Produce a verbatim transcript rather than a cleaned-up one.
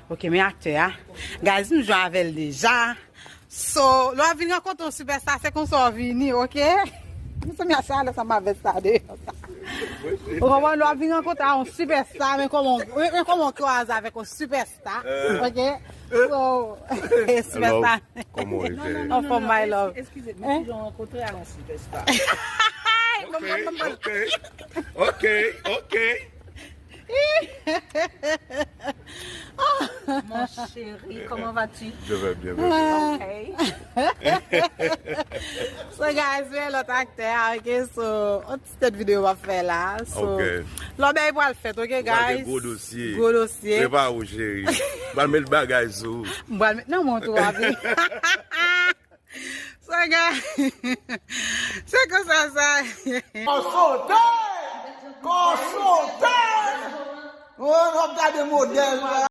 Ok, men aktè a. Guys, m jwe avè l deja. So, lè w ap vin rankontre yon sipèsta, se konsa w vini, ok? Mezanmi, a sa lè sa m avè sa deyò sa. Ou konprann, lè w ap vin rankontre yon sipèsta, men kòman, men, men kòman w kwaze avèk yon sipèsta, ok? So, sipèsta. Kòman w ye, cheri? Anfòm, my love. Eskize, men kijan w rankontre a yon sipèsta? Ok, ok, ok, ok. Mon chéri, comment vas-tu? Je vais bien, baby. Hey. So guys, men lòt aktè a, ok? So, yon ti tèt videyo m ap fè la. So, Ok. lòt bagay pral fèt, ok, Ou pral gen guys? gwo dosye. Gwo dosye. Prepare w, cheri. M pral met bagay sou ou. M pral met nan mont ou ap vin. So guys, se konsa sa. Kò sote! Kò sote! Oh, w ap gade modèl la.